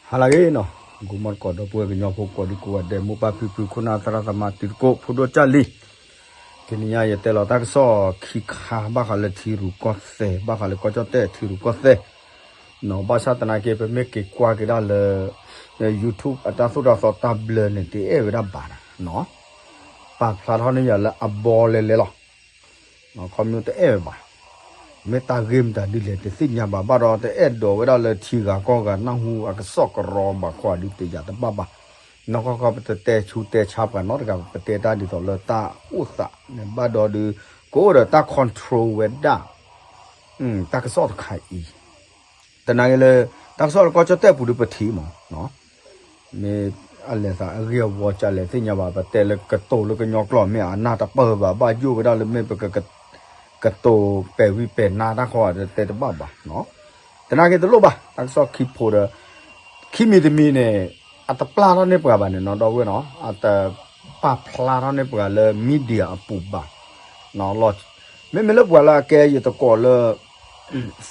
ဟါလၢအဂ့ၤနီၤ, ဂီၤမီၢ်တကိးဒီပုၢ်ဝဲၢ်ကညီဖိကိးဒံကိးဂၤဒဲး မိၢ်ပၢ်ဖံဖု ခိၣ်နၢ်သရၣ်သမါ တံၤသကိး ဖိဒိၣ်ကၢ်လံၤ, တနံၤညါယတဲလီၤတၢ်ကစီၣ်ခံခါ ဘၣ်ဃးလၢထံရူၢ်ကီၢ်သဲး ဘၣ်ဃးလၢကီၢ်ကၠီၣ်တဲၣ်ထံရူၢ်ကီၢ်သဲးနီၤ, ဘၣ်ဆၣ်သနာ်က့ ပမ့ၢ်က့ၤကွၢ်က့ၤဒၣ်လၢ YouTube အတၢ်သိၣ်တၢ်သီတၢ်ဘျၢန့ၣ် တအဲၣ်ဝဲဒၣ်ဘၣ်နီၤ, ပာ်ဖျါထီၣ်န့ၢ်ယၤလၢအဘီလဲၤလဲၤလီၤ ခီဖျိတအဲၣ်ဝဲဘၣ်, မ့ၢ်တၢ်ဂ့ၢ်မတၤဒ်လဲၣ် တသ့ၣ်ညါဘၣ် ဘၣ်ဒီးတအဲၣ်ဒိးဝဲဒၣ်လၢထံဂၤကီၢ်ဂၤနၢ်ဟူအကစီၣ်ကရီဘၣ် ခီဒုးတယာ်တဘၣ်ဘၣ်, နီၢ်ကီၢ်ကီၢ် ပတတဲဆူတဲဆါပှၤနီတဂၤ ပတဲတၢ်ဒ်သိးလၢတၢ်အိၣ်သးန့ၣ် ဘၣ်ဒီးဒုး ကအိၣ်ဒီးတၢ် control ဝဲဒၣ် တၢ်ကစီၣ်တခါအံၤ, သနာ်က့လၢ တၢ်ကစီၣ်လၢကီၢ်ကၠီၣ်တဲၣ်ပူၤဒုးပထံၣ်မး မ့ၢ်အလဲၤသးအဂ့ၢ်အဝီကလဲၣ်သ့ၣ်ညါဘၣ် ပတဲလၢကတိၤလၢကညီကျိာ် မ့ၢ်အနၢ်တပၢၢ်ဘၣ် ဘၣ်ယိၣ်ဝဲဒၣ်လၢမ့ၢ်ပက ကတိၤပဲာ်ဝံပဲာ်နါတၢ်ခီ တဲတဘၣ်ဘၣ်, သနာ်က့တလိၣ်ဘၣ် တၢ်ကစီၣ်ခံဖိဒီး ခံမံၤတမံၤန့ၣ် အတပျၢ်ထီၣ်န့ၢ်ပှၤဘၣ်န့ၣ်နီၤ ဒီပုၢ်ဝဲၢ်နီၤ အတပာ်ဖျါထီၣ်န့ၢ်ပှၤလၢ media အပူၤဘၣ်, မ့မ့ၢ်လၢပှၤလၢအကဲယတကိးလၢ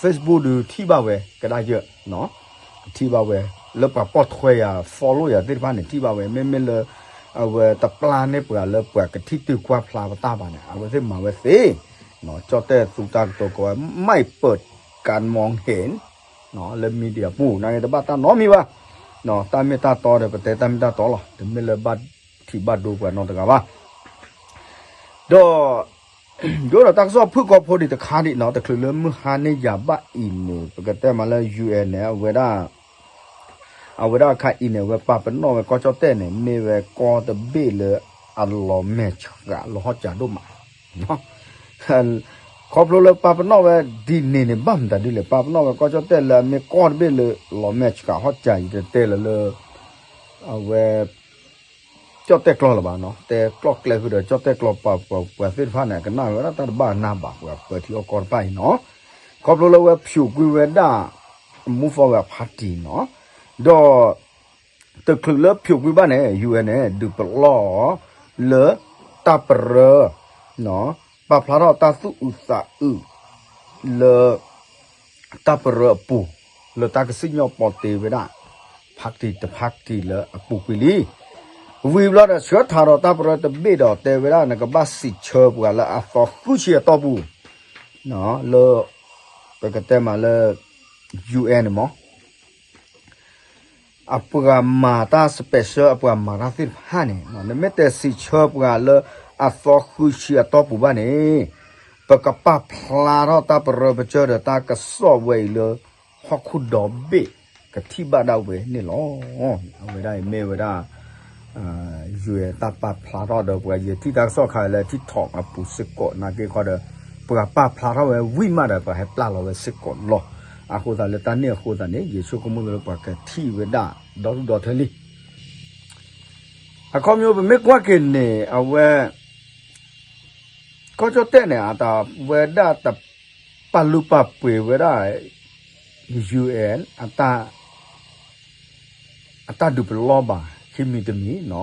Facebook ဒုးထံၣ်ဘၣ်ဝဲ ကဒါယၢ် ထံၣ်ဘၣ်ဝဲ လၢပှၤပိာ်ထွဲယၤ follow ယၤသ့ၣ်တဖၣ်န့ၣ် ထံၣ်ဘၣ်ဝဲ မ့မ့ၢ်လၢ အဝဲတပျၢ်န့ၢ်ပှၤလၢပှၤကထံၣ်တုၤကွၢ်ဖျါပတၢ်ဘၣ်န့ၣ် အဝဲသ့ၣ်မၤဝဲသ့, ကၠီၣ်တဲၣ်သူတၢ်ကတိၤကိးဝဲ ไม่เปิดการมองเห็น လၢ media ပူၤ နာ်က့တဘၣ်တၢ်နီတမံၤဘၣ်, တၢ်မ့ၢ်တၢ်တီဒီး ပတဲတၢ်မ့ၢ်တၢ်တီလီၤ တမ့ၢ်လၢဘၣ်ထံးဘၣ်ဒိပှၤနီတဂၤဘၣ်, ဒီး ယိၣ်ဒီးတၢ်ကစီၣ်ဖုၣ်ကိာ်ဖိဒံးတခါဒံးနီၤ တချုးလၢမုၢ်ဟါန့ၢ်ယၤဘၣ်အံၤန့ၣ် ပကတဲမးလၢ ယူၢ်အဲၣ်န့ၣ် အဝဲဒၣ် အဝဲဒၣ်အခါအံၤန့ၣ် အဝဲပာ်ပနီၣ်ဝဲကီၢ်ကၠီၣ်တဲၣ်န့ၣ် မ့ၢ်ဝဲကီၢ်တဘ့ၣ်လၢအလီၤမဲာ်ဆှးလီၤဟီၣ်စၢၤဒိၣ်မး ခီဖျိလၢပာ်ပနီၣ်ဝဲဒ်န့ၣ်န့ၣ် ဘၣ်မတၤဒ်လဲၣ် ပာ်ပနီၣ်ဝဲကီၢ်ကၠီၣ်တဲၣ်လၢအမ့ၢ်ကီၢ်တဘ့ၣ်လၢလီၤမဲာ်ဆှးဟီၣ်စၢၤအံၤ တတဲလၢလၢ အဝဲ ကၠီၣ်တဲၣ်ကျိာ်လၢၤဘၣ်နီၤ တဲကျိာ်ကျဲဃုာ်ဒီးကၠီၣ်တဲၣ်ကျိာ်ပှၤသ့ၣ်တဖၣ်န့ၣ် အကနၣ်ဝဲဒၣ်တၢ်တဘၣ်နၢ်ဘၣ် ပှၤပၢထံအီၣ်ကီၢ်တဖၣ်အံၤနီၤ ခီဖျိလၢဝဲဖၠိးကွံာ်ဝဲဒၣ် Move Forward Party နီၤ ဒီး တချုးလၢဖၠိးကွံာ်ဘၣ်န့ၣ် ယူၢ်အဲၣ်န့ၣ် ဒုးပလီၢ်အီၤ လၢတၢ်ပရၢ ပာ်ဖျါထီၣ်တၢ်သူၣ်အုးသးအုး လၢ တၢ်ပရၢအပူၤ လၢတၢ်ကစံၣ်ညီၣ်ပီတ့ဝဲဒၣ် party တ party လၢအပူၤကွံာ်လံ. ဝံၤဘျီဒီးဆှၢထးဒီးတၢ်ပရၢတဘ့ၣ်ဒီးတဲဝဲဒၣ် နကဘၣ်စံးဆၢပှၤလၢအသီဃုဆံအတီၢ်ပူၤ လၢ ပကတဲမးလၢ ယူၢ်အဲၣ်န့ၣ်မး အပှၤမၤတၢ် special အပှၤမၤတၢ်သ့ၣ်တဖၣ်န့ၣ် နမ့ၢ်တဲစံးဆၢပှၤလၢအသီဃုဆံအတီၢ်ပူၤဘၣ်န့ၣ် ပကပာ်ဖျါထီၣ်တၢ်ပရၢပကၢၢ်ဒီးတၢ်ကစီၣ်ဝဲအံၤလၢ ဟီၣ်ခိၣ်ဒီဘ့ၣ် ကထံၣ်ဘၣ်ဒၣ်ဝဲန့ၣ်လီၤ. အဝဲဒၣ်အံၤမ့ၢ်ဝဲဒၣ် ယူၢ်အဲၣ်တၢ်ပာ်ဖျါထီၣ်ဒီးပှၤယထံၣ်တၢ်ကစီၣ်ခါလၢထံၣ်ထီၣ်အပူၤစ့ၢ်ကီးနာ်က့ခီဒီး ပှၤပာ်ဖျါထီၣ်ဝဲဝံၤမးဒီး ပှၤဟဲပျၢ်လီၤဝဲစ့ၢ်ကီးလီၤ. အဃိသတးလၢတၢ်န့ၣ်အဃိသတးန့ၣ် ယဆိကမိၣ်လၢပှၤကထံၣ်ဝဲဒၣ်ဒီဒူၣ်ဒီထၢလံ. အခီပညီပမ့ၢ်ကွၢ်က့ၤန့ၣ် အဝဲ ကီၢ်ကၠီၣ်တဲၣ်န့ၣ် အတၢ်ဝဲဒၣ်တပာ်လုၢ်ပာ်ပှ့ၤဝဲဒၣ် ယူၢ်အဲၣ် အတၢ် အတၢ်ဒုးပလီၢ်ဘၣ် ခံမံၤတမံၤနီၤ.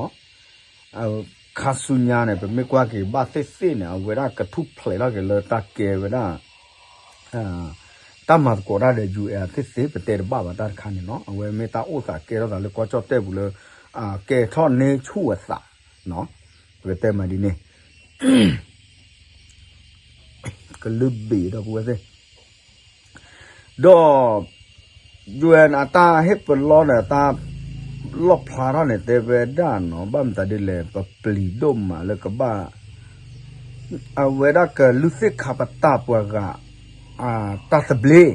ခါဆူညါန့ၣ် ပမ့ၢ်ကွၢ်က့ၤဘၣ်သ့ၣ်သ့ၣ်န့ၣ် အဝဲဒၣ်ကထူၣ်ဖျဲးထီၣ်က့ၤလၢတၢ်ကဲဝဲဒၣ် တၢ်မၤသကိးတၢ်ဒီး ယူၢ်အဲၣ် သ့ၣ်သ့ၣ် ပတဲတဘၣ်ဘၣ်တၢ်တခါန့ၣ်နီၤ. အဝဲမ့ၢ်တၢ်အိၣ်သးကဲထီၣ်သးလၢကီၢ်ကၠီၣ်တဲၣ်ပူၤလၢ ကဲထီၣ်န့ၢ်ဆူၣ်အသး ပကတဲမးဒ်န့ၣ် ကလုၢ်ဘ့ၣ်ဒီပုၢ်ဝဲၢ်သ့ၣ် ဒီး ယူၢ်အဲၣ် အတၢ်ဟ့ၣ်ပလီၢ်ဒီးတၢ်လီၣ်ဖျါထီၣ်န့ၣ် တဲဝဲဒၣ်နီၤ ဘၣ်မတၤဒ်လဲၣ် ပပျံၤဒိၣ်မးလၢကဘၣ် အဝဲဒၣ်ကလုၢ်သ့ၣ်ခါပတာ်ပှၤဂၤ တၢ်သဘျ့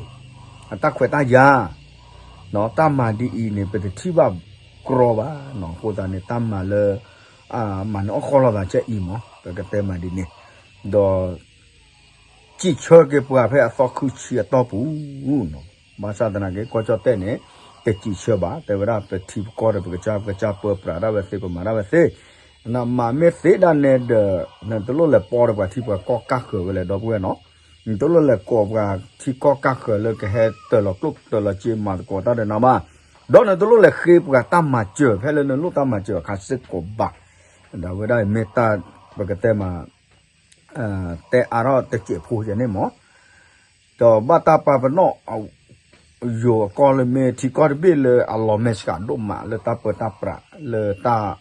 အတၢ်ခွဲးတၢ်ယာ် တၢ်မၤဒ်အံၤန့ၣ် ပတထံၣ်ဘၣ်ကြီဘၣ်နီၤ. အဃိသတးန့ၣ် တၢ်မၤလၢ မၤန့ၢ်အီၣ်ဃီလိာ်သးကအံၤမး ပကတဲမးဒ်န့ၣ် ဒီး စံးဆၢက့ၤပှၤဖဲအသီခုဆံအတီၢ်ပူၤနီၤ. ဘၣ်ဆၣ်သနာ်က့ ကီၢ်ကၠီၣ်တဲၣ်န့ၣ် တစံးဆၢဘၣ် တဲဝဲဒၣ်ပထံပကီၢ်ဒီးပကစၢ် ပကစၢ်ပၢပြးဒၣ်ဝဲသ့ ပမၤဒၣ်ဝဲသ့ နမၤမ့ၢ်သ့ဒၣ်နဲဒီး နတလိၣ်လဲၤပီဒီးပှၤထံပှၤကီၢ်ကၢ်ဃၢၤဝဲလဲၣ် ဒီပုၢ်ဝဲၢ်နီၤ. နတလိၣ်လဲၤကိးပှၤထံကီၢ်ကၢ်ဃၢၤလၢကဟဲတၢၤလီၤကျိၣ်တၢၤလီၤစ့မၤသကိးတၢ်ဒီးနၤဘၣ်. ဒီးနတလိၣ်လဲၤဃ့ပှၤတၢ်မၤစၢၤ ဖဲလၢနလိၣ်တၢ်မၤစၢၤအခါစ့ၢ်ကီးဘၣ်. ဒီးဝဲဒၣ်အံၤမ့ၢ်တၢ် ပကတဲမး တဲအါထီၣ်တစဲးဖိယဲန့ၣ်မး ဒီးဘၣ်တၢ်ပာ်ပနီၣ် ယိၤအကီၢ်လၢမ့ၢ်ထံကီၢ်တဘ့ၣ်လၢအလီၤမဲာ်ဆှးဒိၣ်မးလၢတၢ်ပၢတၢ်ပြးလၢတၢ်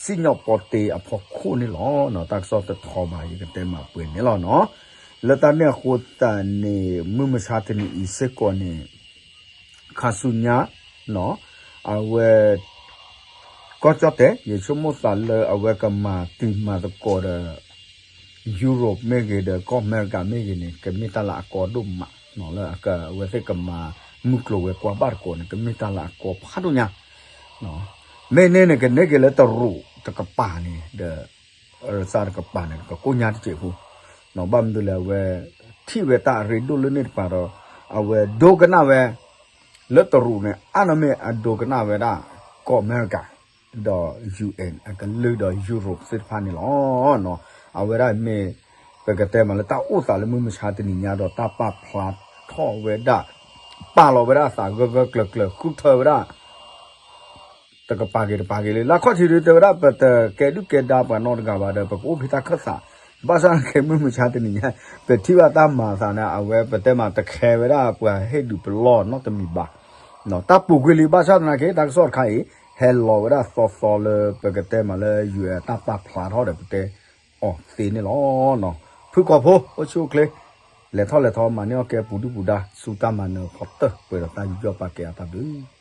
စံၣ်ညီၣ်ပီတ့အဖီခိၣ်န့ၣ်လီၤ. တၢ်ကစီၣ်တထီဘၣ် ယကတဲမၤပှဲၤန့ၣ်လီၤနီၤ. လၢတၢ်န့ၣ်အဃိသတးန့ၣ် မုၢ်မဆါတနံၤအံၤစ့ၢ်ကီးန့ၣ် ခါဆူညါ အဝဲ ကီၢ်ကၠီၣ်တဲာ် ယဆိကမိၣ်သးလၢအဝဲကမၤတံၤမၤသကိးဒီး Europe မ့ၢ်ဂ့ၤဒီးကီၢ်အမဲရကၤမ့ၢ်ဂ့ၤန့ၣ် ကမ့ၢ်တၢ်လၢအကီဒိၣ်မး လၢအဝဲသ့ၣ်ကမၤမုၢ်ကျိၤဝဲၤကွာ်ဘၣ်သကိးန့ၣ် ကမ့ၢ်တၢ်လၢအကီဖးဒိၣ်ညါ မ့ၢ်န့ၣ်န့ၣ် ကန့ၢ်က့ၤလၢတရူးတကပၤန့ၣ်ဒီး ရစၢ်တကပၤန့ၣ် ကကိၣ်ညါတစဲးဖိ ဘၣ်မနုၤလဲၣ် အဝဲ ထံၣ်ဝဲတၢ်အရ့ဒိၣ်လၢန့ၣ်တကပၤဒီး အဝဲဒိကနၣ်ဝဲ လၢတရူးန့ၣ် အါန့ၢ်မ့ၢ်အဒိကနၣ်ဝဲဒၣ် ကီၢ်အမဲရကၤ ဒီး ယူၣ်အၣ် အကလုၢ်ဒီး Europe သ့ၣ်တဖၣ်န့ၣ်လီၤ. အဝဲဒၣ်မ့ၢ် ပကတဲမးလၢတၢ်အိၣ်သးလၢမုၢ်မဆါတနံၤညါဒီးတၢ်ပာ်ဖျါထီၣ်ဝဲဒၣ် ပာ်လီၤဝဲဒၣ်အသးဂၢၢ်ဂၢၢ်ကျၢၤကျၢၤ ဃုထၢဝဲဒၣ် တကပၤက့ၤတကပၤက့ၤလံ လၢခီၣ်ထံးဒုးတဲဝဲဒၣ် ပတကဲဒုၣ်ကဲဒါပှၤနီတဂၤဘၣ်ဒီး ပကအိၣ်ဖဲတၢ်ခၢၣ်သး ဘၣ်ဆၣ်သနာ်က့ မုၢ်မဆါတနံၤညါ ပထံၣ်ဘၣ်တၢ်မၤအသးန့ၣ် အဝဲပတဲမးတခဲဝဲဒၣ်ပှၤဟ့ၣ်ဒုးပလီၢ်နီတမံၤဘၣ် တၢ်ပူၤကွံာ်လံ ဘၣ်ဆၣ်သနာ်က့ တၢ်ကစီၣ်တခါအံၤ ဟဲလီၤဝဲဒၣ်သီသီလၢပကတဲမးလၢ ယူၣ်အၣ် တၢ်ပာ်ဖျါထီၣ်ဒီးပတဲအီၤသ့န့ၣ်လီၤ. ဖုၣ်ကိာ်ဖိ အိၣ်ဆူၣ်အိၣ်ချ့ လဲၤထီၣ်လဲၤထီမၤန့ၢ်အီၣ်ကဲပူၤဒုၣ်ပူၤဒါ ဆူတၢ်မၤနၢၤဖီတၢၢ် ပှဲၤဒီးတၢ်ယူးယီၣ်ပာ်ကဲအတၢ်ဘျုး